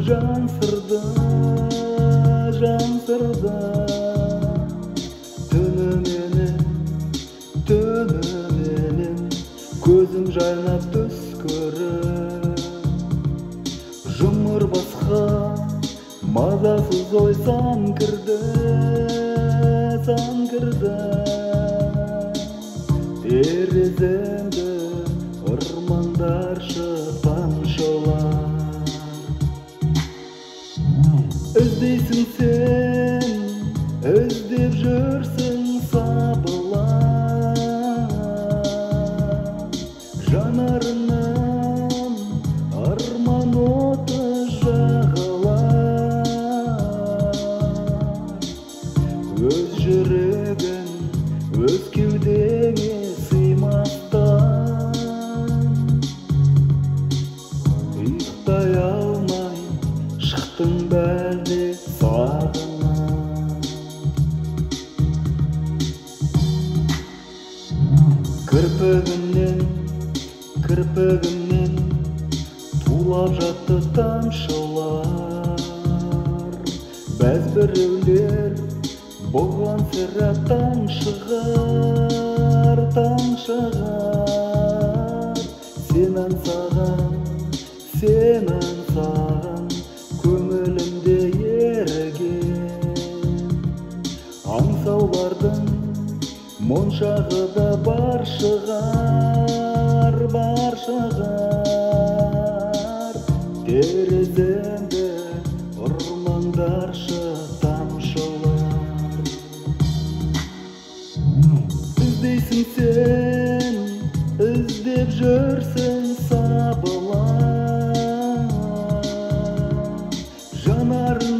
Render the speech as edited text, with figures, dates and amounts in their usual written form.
жан сырды, жан сырды. Түніменен, түніменен көзім жайнап түс көріп, жұмыр басқа мазасыз ой сан кірді, сан кірді. Тереземді ормандаршы тамшылар. Іздейсің сен, іздеп жүрсің сабылар. Жанарынан арман оты жағылар. Өз жүрегің, өз кеудеңе сыймастан, ұйықтай алмай шықтың бәлде сағынып. Кірпігімнен, кірпігімнен тулап жатты тамшылар. Бәз біреулер бұған сірә таң шығар, таң шығар. Сен аңсаған, сен аңсаған көңілімде еріген аңсаулардың моншағы да бар шығар, бар шығар. Тереземді ормандаршы тамшылар. Іздейсің сен, іздеп жүрсің сабылар. Жанарың